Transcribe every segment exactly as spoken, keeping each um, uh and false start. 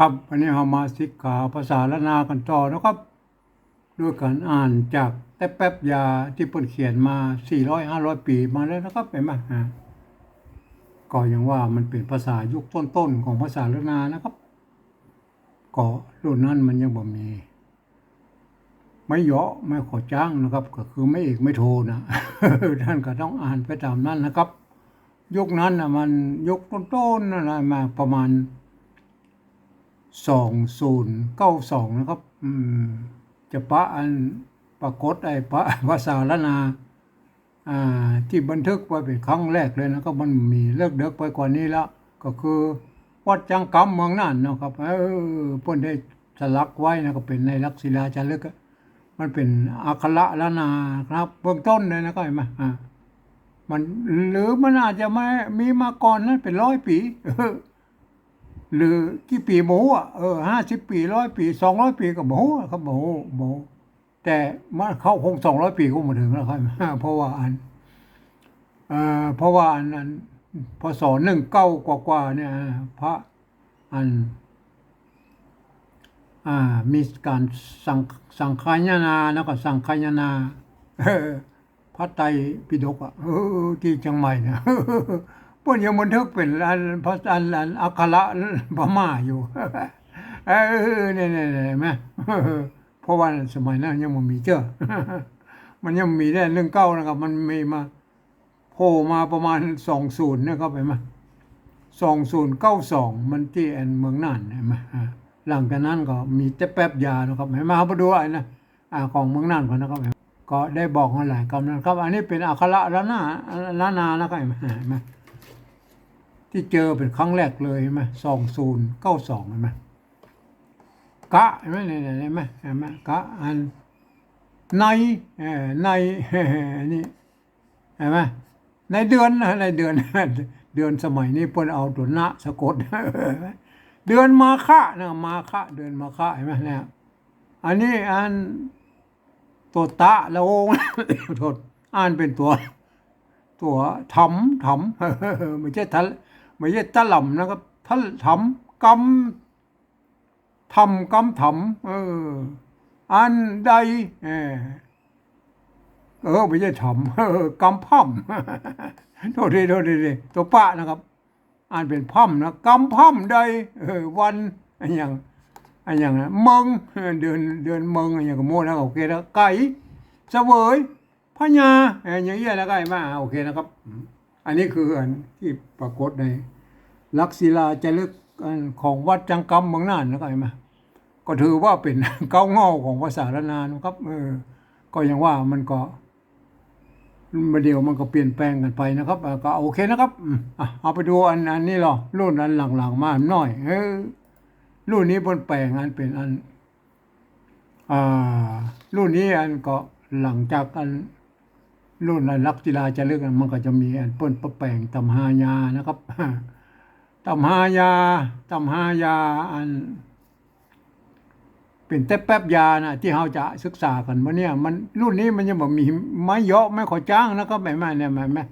ครับ วันนี้เฮามาศึกษาภาษาล้านนากั๋นต่อนะครับ โดยก๋านอ่านจากแต๊แป๊บยาตี้เปิ้นเขียนมาสี่ร้อยห้าร้อยปี๋มาแล้วนะครับ หันก่อ อ่า ก็ยังว่ามันเป๋นภาษายุคต้นๆ ของภาษาล้านนานะครับ ก็รุ่นนั้นมันยังบ่มี ไม้เหยาะ ไม้ขอจ๊างนะครับ ก็คือไม้เอกไม้โทน่ะ ต้านก็ต้องอ่านไปต๋ามนั้นนะครับ ยุคนั้นน่ะมันยุคต้นๆ นั่นแหละ มาประมาณสองศูนย์เก้าสองนะครับ อืม จะปะอันปรากฏไอ้ปะ ภาษาล้านนา อ่า ตี้บันทึกไว้เป๋นครั้งแรกเลยนะ ก็มันมีเลิกเดิกไปกว่านี้ละ ก็คือวัดจังกำเมืองน่านเนาะครับ เออ เปิ้นได้สลักไว้นะ ก็เป๋นในลักษิลาจารึกอะ มันเป๋นอักขระล้านนาครับ เบื้องต้นเลยนะ ก็หันก่อ อ่า มัน หรือมันอาจจะไม่มีมาก่อนนะ เป๋นร้อยปี๋ หรือกี่ปี๋บ่ฮู้อะ เออ ห้าสิบปี๋ ร้อยปี๋ สองร้อยปี๋ก็บ่ฮู้อะครับ บ่ฮู้ บ่ฮู้ แต่มันเข้าคงสองร้อยปี๋คงบ่เถิงแล้วครับ เพราะว่าอัน เอ่อ เพราะว่าอัน อัน พ.ศ. หนึ่งเก้ากว่าๆ เนี่ย พระ อัน อ่า มีก๋านสัง สังคายนา แล้วก็สังคายนา เออ พระไตรปิฎกอะ เออ ตี้เจียงใหม่นะ เปิ้นยังบันทึกเป๋นอัน พระ อัน อันอักขระพม่าอยู่ เออ เนี่ยๆๆ หันก่อ เพราะว่าสมัยนั้นยังบ่มีเจ้อ มันยังบ่มีได้ หนึ่งเก้านะครับ มันมีมา โผล่มาประมาณสองศูนย์นะครับ หันก่อ สองศูนย์เก้าสอง มันตี้อันเมืองน่าน หันก่อ อ่า หลังจากนั้นก็มีแต๊แป๊บยานะครับ หันก่อ เฮามาดูไอ้นะ อ่า ของเมืองน่านก่อนนะครับ ก็ได้บอกมาหลายกำนะครับ อันนี้เป๋นอักขระล้านนา ล้านนานะครับ หันก่อ ตี้เจอเป๋นครั้งแรกเลย หันก่อ สองศูนย์เก้าสอง หันก่อ กะ หันก่อ เนี่ยๆ หันก่อ หันก่อ กะ อัน ใน เอ่อ ใน นี่ หันก่อ ในเดือนนะ ในเดือน เดือนสมัยนี้เปิ้นเอาตั๋วนะสะกด เดือนมาฆะนะ มาฆะ เดือนมาฆะ หันก่อ เนี่ย อันนี้อัน ตั๋วตะละโอง โทษ อ่านเป๋นตั๋ว ตั๋วถำ ถำ ไม่ใช่ทะ ไม่ใช่ตะหล่ำนะครับ ทะ ถำ กำ ถำ กำถำ เออ อันใด เออ เออ ไม่ใช่ถำ เออ กำพ่ำ โทษที โทษที ตั๋วปะนะครับ อ่านเป๋นพ่ำนะ กำพ่ำใด เออ วัน อะหยัง อะหยังนะ เมิง เออ เดือน เดือนเมิง อะหยังก็โม้นะ โอเคแล้ว ไก่ เสวย พญา เอ่อ อย่างเงี้ย แล้วก็หันก่อ อ่า โอเคนะครับ อืม อันนี้คืออันตี้ปรากฏในลักษิลาจารึก อันของวัดจังกำเมืองน่าน แล้วก็หันก่อ ก็ถือว่าเป๋น เก๊าเง่าของภาษาล้านนานะครับ เออ ก็ยังว่ามันก็ บ่าเดี่ยวมันก็เปลี่ยนแปลงกั๋นไปนะครับ อ่า ก็โอเคนะครับ อืม อ่ะ เอาไปดูอัน อันนี้ลอ รุ่นอันหลังๆ มาหน่อย เออ รุ่นนี้เปิ้นแป๋งอันเป๋นอัน อ่า รุ่นนี้อันก็หลังจากอันรุ่นอันลักษิลาจารึกอัน มันก็จะมีอันเปิ้นปะแป๋งตำฮายานะครับ ตำฮายา ตำฮายาอันเป๋นแต๊แป๊บยานะ ตี้เฮาจะศึกษากั๋นมื้อนี้ มันรุ่นนี้มันยังบ่มีไม้เหยาะ ไม้ขอจ๊างนะครับ หันก่อ เนี่ย หันก่อ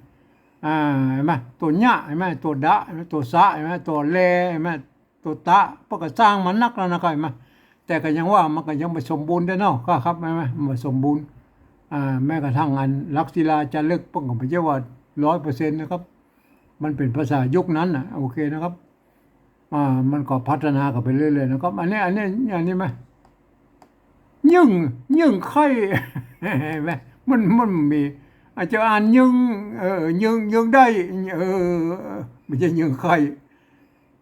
อ่า หันก่อ ตั๋วเยียะ หันก่อ ตั๋วดะ หันก่อ ตั๋วสะ หันก่อ ตั๋วแล หันก่อ ตั๋วตะ เปิ้นก็สร้างมานักแล้วนะครับ หันก่อ แต่ก็ยังว่ามันก็ยังบ่สมบูรณ์เด้อเนาะ ครับ ครับ หันก่อ มันบ่สมบูรณ์ อ่า แม้กระทั่งอันลักษิลาจารึกเปิ้นก็บ่ใจ้ว่าร้อยเปอร์เซ็นต์นะครับ มันเป๋นภาษายุคนั้นน่ะ โอเคนะครับ อ่า มันก็พัฒนากั๋นไปเรื่อยๆ นะครับ อันนี้ อันนี้ อันนี้ไหม ยึ่ง ยึ่งไข้ หันก่อ มัน มันมี อาจจะอ่านยึ่ง เออ ยึ่ง ยึ่งได้ เออ บ่ใจ้ยึ่งไข้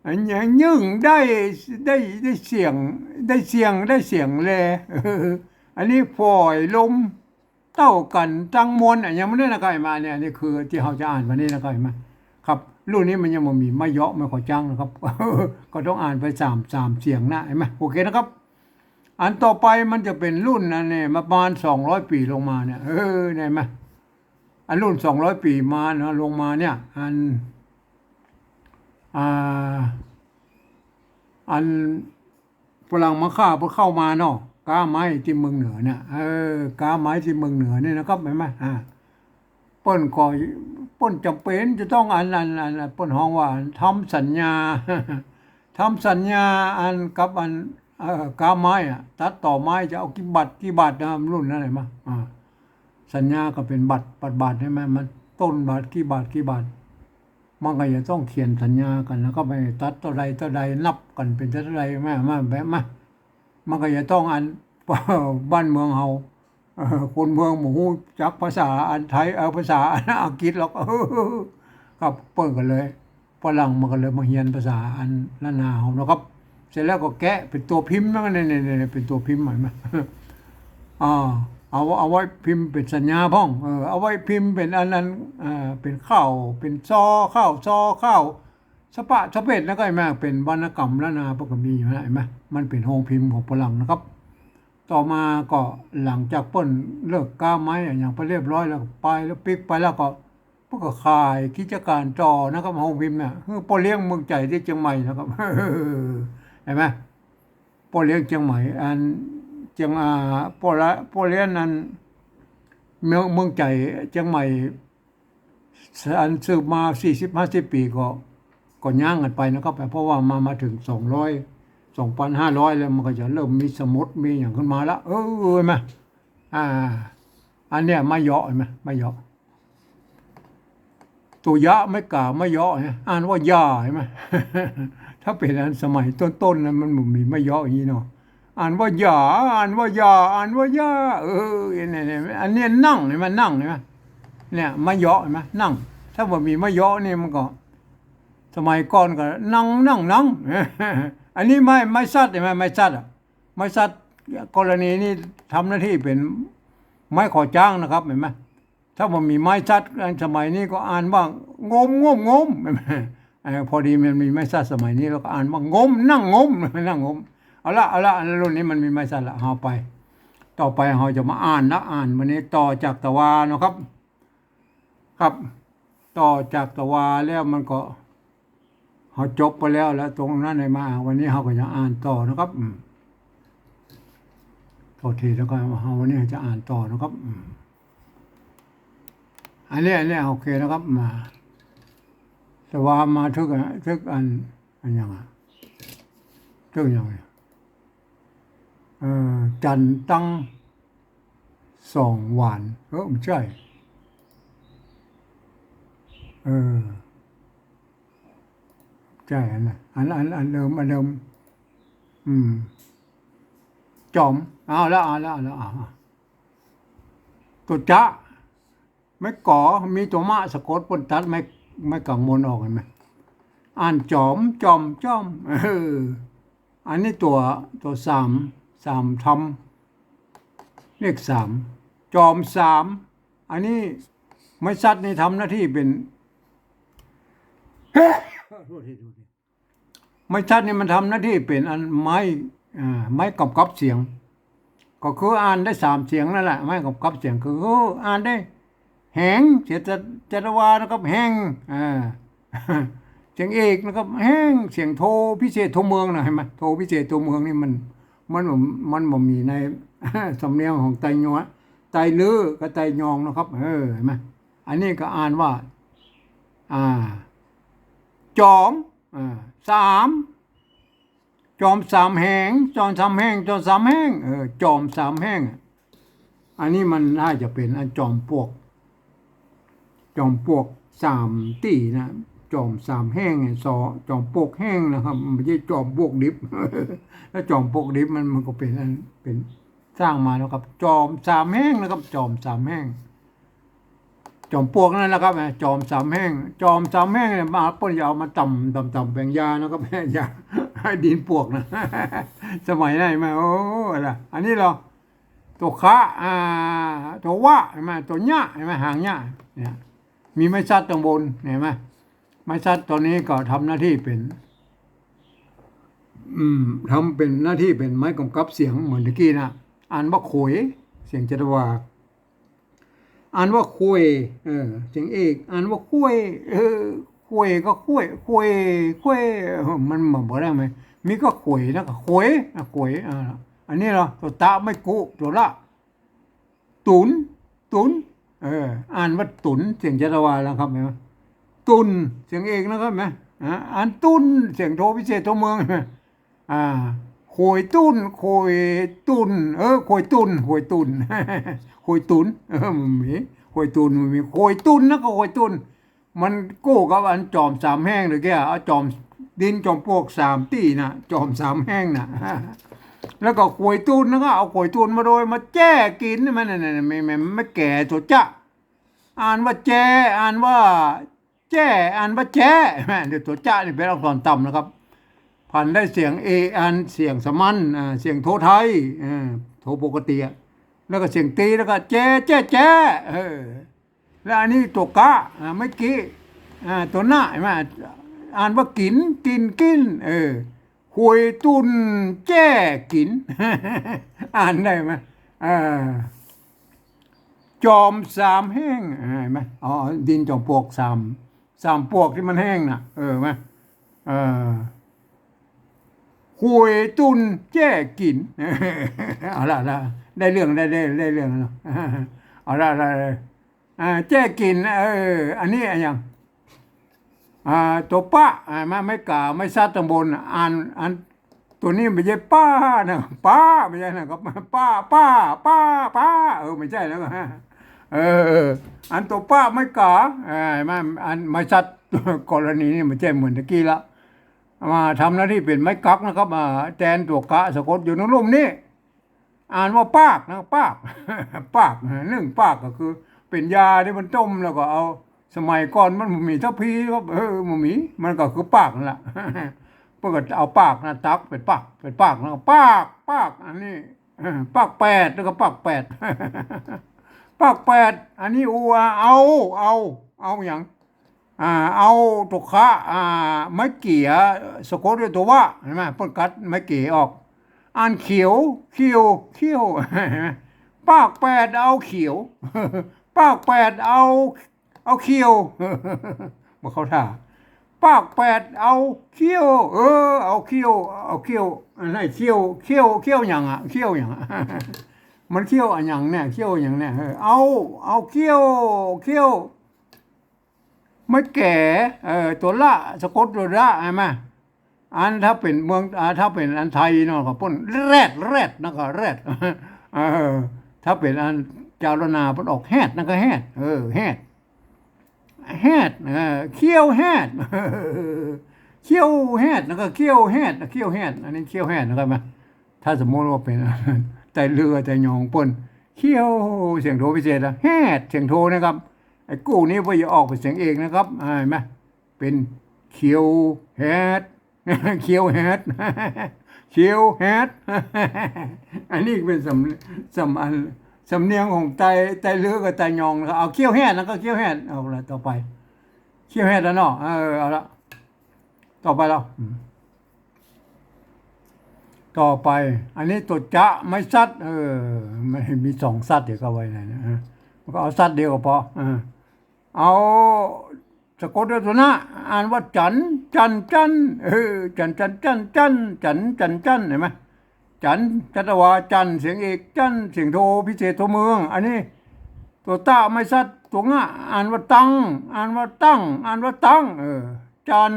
อันนี้ยึ่งได้ ได้ ได้เสียง ได้เสียง ได้เสียงแล เออ อันนี้ฝอยลม เต้ากั๋นตังมวล อะหยังบ่าเดี่ยวนะครับ หันก่อ เนี่ย อันนี้คือตี้เฮาจะอ่านวันนี้นะครับ หันก่อ ครับ รุ่นนี้มันยังบ่มีไม้เหยาะ ไม้ขอจ๊างนะครับ ก็ต้องอ่านไปสาม สามเสียงนะ หันก่อ โอเคนะครับ อันต่อไปมันจะเป๋นรุ่นอันนี้ ประมาณสองร้อยปี๋ลงมาเนี่ย เออ หันก่อ อันรุ่นสองร้อยปี๋มาเนาะ ลงมาเนี่ย อัน อ่า อันฝรั่งมาฆะเปิ้นเข้ามาเนาะ ก๊าไม้ตี้เมืองเหนือเนี่ย เออ ก๊าไม้ตี้เมืองเหนือเนี่ยนะครับ หันก่อ อ่า เปิ้นก็ เปิ้นจ๋ำเป๋นจะต้องอัน อัน อัน อัน เปิ้นฮ้องว่าทำสัญญา ทำสัญญาอันกับอัน เอ่อ ก๊าไม้อะ ตัดต่อไม้จะเอากี่บาท กี่บาทนะ รุ่นนั้นเลยมะ อ่า สัญญาก็เป๋นบาท บาท บาทใจ้ไหม มันต้นบาท กี่บาท กี่บาท มันก็จะต้องเขียนสัญญากั๋น แล้วก็ไปตัดเต้าใด เต้าใด นับกั๋นเป๋นเต้าใด มา มา แบบมา มันก็จะต้องอัน บ้านเมืองเฮา เอ่อ คนเมืองบ่ฮู้จักภาษาอันไทย เอ่อ ภาษาอันอังกฤษหรอก ครับ เปิ้นก็เลย ฝรั่งมันก็เลยมาเฮียนภาษาอันล้านนาเฮาเนาะครับ เสร็จแล้วก็แกะเป๋นตั๋วพิมพ์นะ เนี่ย เนี่ย เนี่ย เป๋นตั๋วพิมพ์ หันก่อ อ่า เอา เอาไว้พิมพ์เป๋นสัญญาพ่อง เออ เอาไว้พิมพ์เป๋นอันนั้น อ่า เป๋นข่าว เป๋นซอข่าว ซอข่าว สะปะสะเพ็ดนะ ก็หันก่อ เป๋นวรรณกรรมล้านนา เปิ้นก็มีอยู่นะ หันก่อ มันเป๋นโฮงพิมพ์ของฝรั่งนะครับ ต่อมาก็หลังจากเปิ้นเลิกก๊าไม้อะหยังไปเรียบร้อยแล้ว ไปแล้ว ปิ๊กไปแล้วก็ เปิ้นก็ขายกิจก๋านต่อนะครับ โฮงพิมพ์เนี่ย หื้อป้อเลี้ยงเมืองใจ๋ตี้เจียงใหม่นะครับ หันก่อ ป้อเลี้ยงเจียงใหม่ อัน เจียง อ่า ป้อละ ป้อเลี้ยงอัน เมือง เมืองใจ๋เจียงใหม่ อันสืบมาสี่สิบห้าสิบปี๋ก็ ก็ย้างกั๋นไปนะครับ เพราะว่ามา มาเถิงสองร้อย สองพันห้าร้อยแล้ว มันก็จะเริ่มมีสมุด มีหยังขึ้นมาละ เออ หันก่อ อ่า อันเนี้ย ไม้เยาะ หันก่อ ไม้เยาะ ตั๋วยะไม้ก๋า ไม้เยาะเนี่ย อ่านว่ายา หันก่อ ถ้าเป๋นอันสมัยต้นๆ นั้น มันบ่มีไม้เยาะอย่างนี้เนาะ อ่านว่ายา อ่านว่ายา อ่านว่ายา เออ เนี่ย เนี่ย อันเนี้ย นั่ง หันก่อ นั่ง หันก่อ เนี่ย ไม้เยาะ หันก่อ นั่ง ถ้าบ่มีไม้เยาะนี่มันก็ สมัยก่อนก็นั่ง นั่ง นั่ง อันนี้ไม้ ไม้สัด หันก่อ ไม้สัดอะ ไม้สัด กรณีนี้ทำหน้าตี้เป๋นไม้ขอจ้างนะครับ หันก่อ ถ้าบ่มีไม้สัด อันสมัยนี้ก็อ่านว่างม งม งม เออ พอดีมันมีไม้สัดสมัยนี้ แล้วก็อ่านว่างม นั่งงม นั่งงม เอาละ เอาละ อันรุ่นนี้มันมีไม้สัดละ เอาไป ต่อไปเฮาจะมาอ่านละ อ่านวันนี้ต่อจากตะวาเนาะครับ ครับ ต่อจากตะวาแล้วมันก็ เฮาจบไปแล้ว แล้วตรงนั้นเลยมา วันนี้เฮาก็จะอ่านต่อนะครับ อืม โทษทีนะครับ เฮาวันนี้จะอ่านต่อนะครับ อืม อันนี้ อันนี้ โอเคนะครับ มา ตะวามาเถิงอะ เถิงอัน อันหยังอะ เถิงหยังเนี่ย เอ่อ จันตังสองหวาน เออ บ่ใจ้ เออ ใจ้ อันนั้น อัน อัน อันเดิม อันเดิม อืม จ๋อม เอาละ เอาละ เอาละ เอาละ ตั๋วจะ ไม้ก๋อ มีตั๋วมะสะกด เปิ้นตัดไม้ ไม้ก๋างมนออก หันก่อ อ่านจ๋อม จ๋อม จ๋อม เออ อันนี้ตั๋ว ตั๋วสาม สามทำ เลขสาม จ๋อมสาม อันนี้ไม้สัดนี่ทำหน้าตี้เป๋น โทษที โทษที ไม้สัดนี่มันทำหน้าตี้เป๋นอันไม้ อ่า ไม้ก๋ำกับเสียง ก็คืออ่านได้สามเสียงนั่นแหละ ไม้ก๋ำกับเสียง คืออ่านได้ แหง เสียงจะ จะวานะครับ แหง อ่า เสียงเอกนะครับ แหง เสียงโทพิเศษโทเมืองนะ หันก่อ โทพิเศษโทเมืองนี่มัน มัน มันบ่มีใน สำเนียงของไตยอ ไตลื้อกับไตยองนะครับ เออ หันก่อ อันนี้ก็อ่านว่า อ่า จ๋อม อ่า สาม จ๋อมสามแหง จ๋อมสามแหง จ๋อมสามแหง เออ จ๋อมสามแหง อันนี้มันน่าจะเป๋นอันจ๋อมปลวก จ๋อมปลวกสามตี้นะ จ๋อมสามแหงเนี่ย สอ จ๋อมปลวกแหงนะครับ บ่ใจ้จ๋อมปลวกดิบ ถ้าจ๋อมปลวกดิบมัน มันก็เป๋นอัน เป๋นสร้างมาแล้วครับ จ๋อมสามแหงนะครับ จ๋อมสามแหง จ๋อมปลวกนั่นแหละครับ จ๋อมสามแหง จ๋อมสามแหงเนี่ย มาเปิ้นจะเอามาตำ ตำ ตำแป๋งยานะครับ ยา หื้อดินปลวกนะ สมัยนั้นมา โอ้ อันนี้เหรอ ตั๋วคะ อ่า ตั๋ววะ หันก่อ ตั๋วญะ หันก่อ หางญะ เนี่ย มีไม้สัดตังบน หันก่อ ไม้สัดตั๋วนี้ก็ทำหน้าตี้เป๋น อืม ทำเป๋นหน้าตี้เป๋นไม้ก๋ำกับเสียงเหมือนตะกี้นะ อ่านว่าขวย เสียงจะวา อ่านว่าขวย เออ เสียงเอก อ่านว่าขวย เออ ขวยก็ขวย ขวย ขวย เออ มัน มันบ่ได้ไหม มีก็ขวยนะ ก็ขวยนะ ขวย อ่า อันนี้เหรอ ตั๋วตะไม้กุ ตั๋วละ ตุน ตุน เออ อ่านว่าตุน เสียงจะวาแล้วครับ หันก่อ ตุน เสียงเอกนะครับ หันก่อ อ่า อันตุ๊น เสียงโทพิเศษทั่วเมือง อ่า ขวยตุ๊น ขวยตุ๊น เออ ขวยตุ๊น ขวยตุ๊น ขวยตุ๊น เออ บ่มี ขวยตุ๊น บ่มี ขวยตุ๊นนะ ก็ขวยตุ๊น มันกู้กับอันจอมสามแห้งตะกี้ เอาจอมดินจอมปลวกสามตี้นะ จอมสามแห้งนะ แล้วก็ขวยตุ๊น แล้วก็เอาขวยตุ๊นมาโดย มาแจ้กิ๋น มันนั่นน่ะ แม่ แม่ แม่แก่ตั๋วจ๊ะ อ่านว่าแจ้ อ่านว่าแจ้ อ่านว่าแจ้ แม่ เดี๋ยวตั๋วจ๊ะนี่เป๋นอักษรต่ำนะครับ ผันได้เสียงเอ อันเสียงสามัญ อ่า เสียงโทไทย เออ โทปกติอะ แล้วก็เสียงตี๋ แล้วก็แจ้ แจ้ แจ้ เออ แล้วอันนี้ตั๋วกะ อ่า เมื่อกี้ อ่า ตั๋วหน้า หันก่อ อ่านว่ากิ๋น กิ๋น กิ๋น เออ ขวยตุ๊นแจ้กิ๋น อ่านได้ไหม เออ จอมสามแห้ง หันก่อ อ๋อ ดินจอมปลวกสาม สามปลวกตี้มันแห้งน่ะ เออ หันก่อ เออ ขวยตุ๊นแจ้กิ๋น เอาละ เอาละ ได้เรื่อง ได้ ได้ ได้เรื่องแล้วเนาะ เอาละ เอาละ เอาละ อ่า แจ้กิ๋น เออ อันนี้อะหยัง อ่า ตั๋วป๊ะ อ่า ไม้ ไม้ก๋า ไม้ซัดตังบน อ่าน อ่าน ตั๋วนี้บ่ใจ้ป๊านะ ป๊า บ่ใจ้นะ ก็ป๊า ป๊า ป๊า ป๊า เออ บ่ใจ้แล้วก็ เออ อันตั๋วป๊ะไม้ก๋า เออ ไม้ อันไม้ซัด กรณีนี้บ่ใจ้เหมือนตะกี้ละ มาทำหน้าตี้เป๋นไม้กั๊กนะครับ อ่า แตนตั๋วกะสะกดอยู่ในลุ่มนี้ อ่านว่าปากนะ ปาก ปาก นึ่งปากก็คือเป๋นยาตี้มันต้มแล้วก็เอา สมัยก่อนมันบ่มีทัพพีครับ เออ บ่มี มันก็คือปากนั่นแหละ เปิ้นก็เอาปากนะตักเป๋นปาก เป๋นปากนะ ปาก ปาก อันนี้ เออ ปากแปด แล้วก็ปากแปด ปากแปด อันนี้อู อา เอา เอา เอาหยัง อ่า เอาตั๋วคะ อ่า ไม้เกี่ย สะกดด้วยตั๋ววะ หันก่อ เปิ้นกัดไม้เกี่ยออก อ่านเขียว เขียว เขียว หันก่อ ปากแปดเอาเขียว ปากแปดเอา เอาเขียว บ่เข้าท่า ปากแปดเอาเขียว เออ เอาเขียว เอาเขียว อันไหนเขียว เขียว เขียวหยังอะ เขียวหยังอะ มันเขียวอะหยังเนี่ย เขียวหยังเนี่ย เออ เอา เอาเขียว เขียว ไม้แก่ เอ่อ ตั๋วละ สะกดตั๋วละ หันก่อ อันถ้าเป๋นเมือง อ่า ถ้าเป๋นอันไทยเนาะ ก็เปิ้นแรด แรด นั่นก็แรด เออ ถ้าเป๋นอันจาวล้านนาเปิ้นออกแฮด นั่นก็แฮด เออ แฮด แฮด เออ เขี้ยวแฮด เขี้ยวแฮด นั่นก็เขี้ยวแฮด เขี้ยวแฮด อันนี้เขี้ยวแฮดนะครับ ถ้าสมมุติว่าเป๋น ไตเรือไตยองเปิ้น เขี้ยว เสียงโทพิเศษนะ แฮด เสียงโทนะครับ ไอ้กู้นี้เปิ้นจะออกเป๋นเสียงเอกนะครับ อ่า หันก่อ เป๋นเขียวแฮด เขียวแฮด เขียวแฮด อันนี้เป๋นสำ สำ อัน สำเนียงของไต ไตเรือกับไตยองนะครับ เอาเขี้ยวแฮด แล้วก็เขี้ยวแฮด เอาละ ต่อไป เขี้ยวแฮดแล้วเนาะ เออ เอาละ ต่อไปแล้ว อืม ต่อไป อันนี้ตั๋วจะไม้ซัด เออ มันมีสองซัด เดี๋ยวก็ไว้ในนะ ฮะ มันก็เอาซัดเดียวก็พอ เออ เอาสะกดด้วยตั๋วนะ อ่านว่าจัน จัน จัน เออ จัน จัน จัน จัน จัน จัน จัน หันก่อ จัน จัตวาจัน เสียงเอกจัน เสียงโทพิเศษทั่วเมือง อันนี้ตั๋วตะไม้ซัดตั๋วงะ อ่านว่าตัง อ่านว่าตั้ง อ่านว่าตัง เออ จัน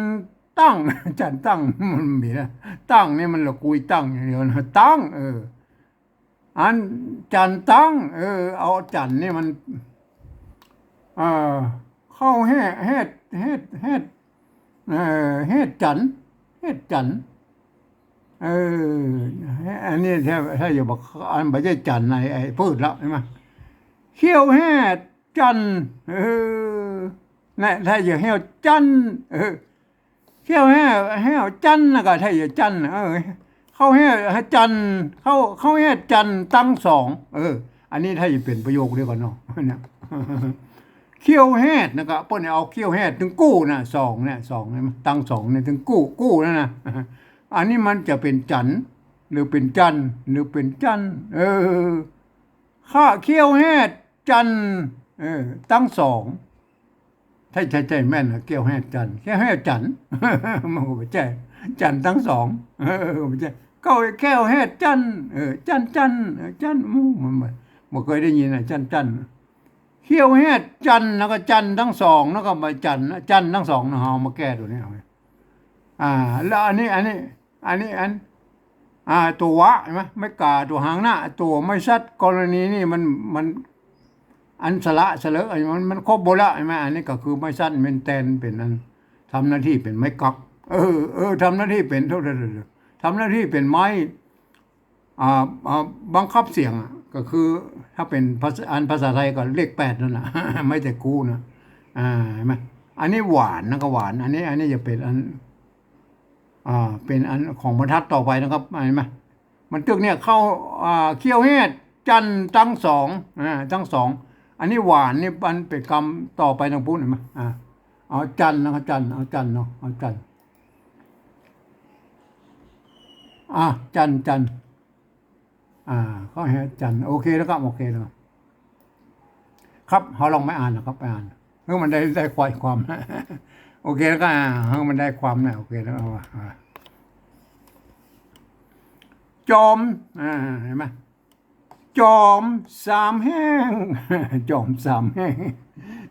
ตั้ง จันตั้ง มันมีนะ ตั้งนี่มันละกุยตั้งอย่างเดียวนะ ตั้ง เออ อันจันตั้ง เออ เอาจันนี่มัน เออ เข้าแฮด แฮด แฮด แฮด เออ แฮดจัน แฮดจัน เออ อันนี้ถ้า ถ้าจะบอก อันบ่ใจ้จัน ไอ้ ไอ้พืชละ หันก่อ เขี้ยวแฮดจัน เออ นะ ถ้าจะแฮดจัน เออ เขี้ยวแฮด แฮดจัน แล้วก็ถ้าจะจัน เออ เข้าแฮด แฮดจัน เข้า เข้าแฮดจันตังสอง เออ อันนี้ถ้าจะเป๋นประโยคเดียวกั๋นเนาะ เนี่ย เขี้ยวแฮด แล้วก็เปิ้นเอาเขี้ยวแฮดตึงกู้นะ สองเนี่ย สองเนี่ย ตังสองเนี่ย ตึงกู้ กู้นั่นนะ อันนี้มันจะเป๋นจัน หรือเป๋นจัน หรือเป๋นจัน เออ ข้าเขี้ยวแฮดจัน เออ ตังสอง ใจ้ ใจ้ ใจ้ แม่นนะ เขี้ยวแฮดจัน เขี้ยวแฮดจัน มันก็บ่ใจ้ จันตังสอง เออ บ่ใจ้ เข้าเขี้ยวแฮดจัน เออ จัน จัน เออ จัน อู้ มันบ่ บ่เกยได้ยินนะ จัน จัน เขี้ยวแฮดจัน แล้วก็จันตังสอง แล้วก็มาจัน จันตังสองนะ เอามาแก้ตั๋วนี้ เอา อ่า แล้วอันนี้ อันนี้ อันนี้ อัน อ่า ตั๋ววะ หันก่อ ไม้ก๋าตั๋วหางหน้า ตั๋วไม้สัตว์กรณีนี่มัน มัน อันสระเสลอ มัน มันครบหมดละ หันก่อ อันนี้ก็คือไม้สัตว์มันแตนเป๋นอัน ทำหน้าตี้เป๋นไม้กั๊ก เออ เออ ทำหน้าตี้เป๋น โทษ โทษ โทษ ทำหน้าตี้เป๋นไม้ อ่า อ่า บังคับเสียงอะ ก็คือถ้าเป๋นภาษา อันภาษาไทยก็เลขแปดนั่นน่ะ ไม้ตะคู่น่ะ อ่า หันก่อ อันนี้หวานนะ ก็หวาน อันนี้ อันนี้จะเป๋นอัน อ่า เป๋นอันของบรรทัดต่อไปนะครับ หันก่อ มันตึกเนี่ยเข้า อ่า เขี้ยวแฮด จั่นตังสอง อ่า ตังสอง อันนี้หวานนี่มันเป๋นกำต่อไปตางปู๊น หันก่อ อ่า เอาจั่นนะครับ จั่น เอาจั่นเนาะ เอาจั่น อ่ะ จั่น จั่น อ่า ก็ให้จั่น โอเคแล้วครับ โอเคแล้วครับ ครับ เฮาลองไปอ่านนะครับ ไปอ่าน หื้อมันได้ ได้ความ โอเคแล้วก็ อ่า หื้อมันได้ความเนี่ย โอเคแล้ว เอาว่า อ่า จอม อ่า หันก่อ จอมสามแห้ง จอมสามแห้ง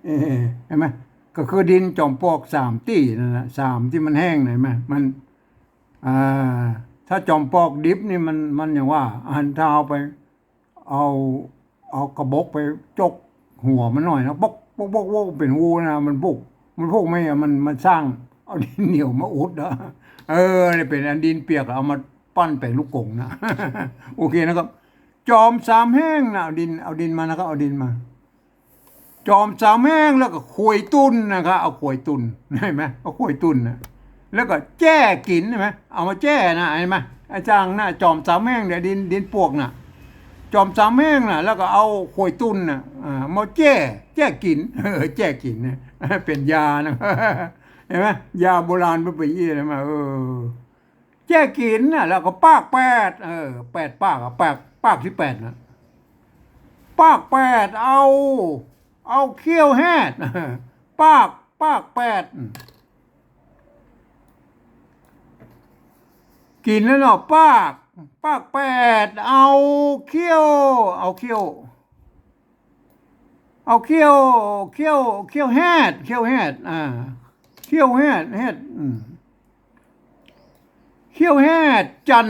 เออ หันก่อ ก็คือดินจอมปลอกสามตี้นั่นแหละ สามตี้มันแห้ง หันก่อ มัน อ่า ถ้าจอมปลอกดิบนี่มัน มันอย่างว่า อันถ้าเอาไป เอา เอากระบอกไปจกหัวมันหน่อยนะ ปก ปก ปก ปก เป๋นฮูนะ มันพุก มันพุกไม่อะ มัน มันสร้าง เอาดินเหนียวมาอุดอะ เออ นี่เป๋นอันดินเปียก เอามาปั้นเป๋นลูกกงนะ โอเคนะครับ จอมสามแห้งนะ เอาดิน เอาดินมานะครับ เอาดินมา จอมสามแห้งแล้วก็ขวยตุ่นนะครับ เอาขวยตุ่น หันก่อ เอาขวยตุ่นนะ แล้วก็แจ้กิ๋น หันก่อ เอามาแจ้นะ หันก่อ ไอ้จั่นนะ จอมสามแห้งเนี่ย ดิน ดินปลวกน่ะ จอมสามแห้งน่ะ แล้วก็เอาขวยตุ่นน่ะ อ่า มาแจ้ แจ้กิ๋น เออ แจ้กิ๋นนะ เป๋นยานะ หันก่อ ยาโบราณเปิ้นเป๋นอี้นะ หันก่อ เออ แจ้กิ๋นน่ะ แล้วก็ปากแปด เออ แปดปากอะ ปาก ปากตี้แปดน่ะ ปากแปด เอา เอาเขี้ยวแฮด ปาก ปากแปด กิ๋นแล้วเนาะ ปาก ปากแปด เอาเขี้ยว เอาเขี้ยว เอาเขี้ยว เขี้ยว เขี้ยวแฮด เขี้ยวแฮด อ่า เขี้ยวแฮด แฮด อืม เขี้ยวแฮดจั่น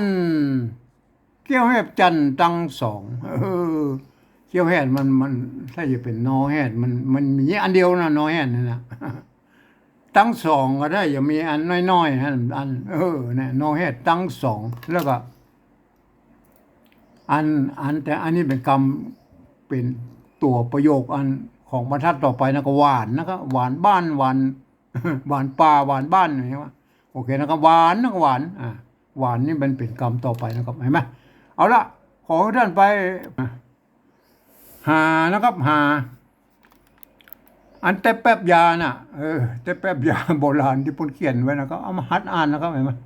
เขี้ยวแฮดจั่นตังสอง เออ เขี้ยวแฮดมัน มัน ถ้าจะเป๋นนอแฮด มัน มันมีอันเดียวนะ นอแฮดนั่นน่ะ ตังสองก็ได้ จะมีอันน้อยๆ อัน อัน เออ เนี่ย นอแฮดตังสอง แล้วก็ อัน อัน แต่อันนี้เป๋นกำ เป๋นตั๋วประโยคอันของบรรทัดต่อไปนะ ก็หวานนะครับ หวานบ้าน หวาน หวานป่า หวานบ้าน อย่างเงี้ยว่า โอเคนะครับ หวานนะครับ หวาน อ่า หวานนี่มันเป๋นกำต่อไปนะครับ หันก่อ เอาละ ขอหื้อต้านไป หานะครับ หา อันเต๊แป๊บยาน่ะ เออ เต๊แป๊บยาโบราณตี้เปิ้นเขียนไว้นะครับ เอามาหัดอ่านนะครับ หันก่อ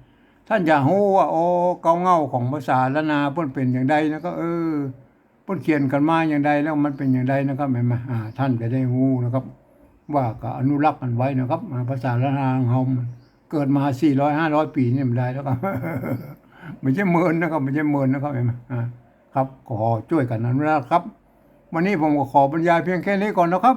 ต้านจะฮู้ว่า โอ้ เก๊าเหง้าของภาษาล้านนาเปิ้นเป๋นอย่างใดนะครับ เออ เปิ้นเขียนกั๋นมาอย่างใด แล้วมันเป๋นอย่างใดนะครับ หันก่อ อ่า ต้านจะได้ฮู้นะครับ ว่าก็อนุรักษ์กั๋นไว้นะครับ อ่า ภาษาล้านนาของเฮา เกิดมาสี่ร้อยห้าร้อยปี๋นี่บ่ได้แล้วครับ บ่ใจ้เมินนะครับ บ่ใจ้เมินนะครับ หันก่อ อ่า ครับ ขอจ้วยกั๋นอนุรักษ์ครับ วันนี้ผมก็ขอบรรยายเพียงแค่นี้ก่อนนะครับ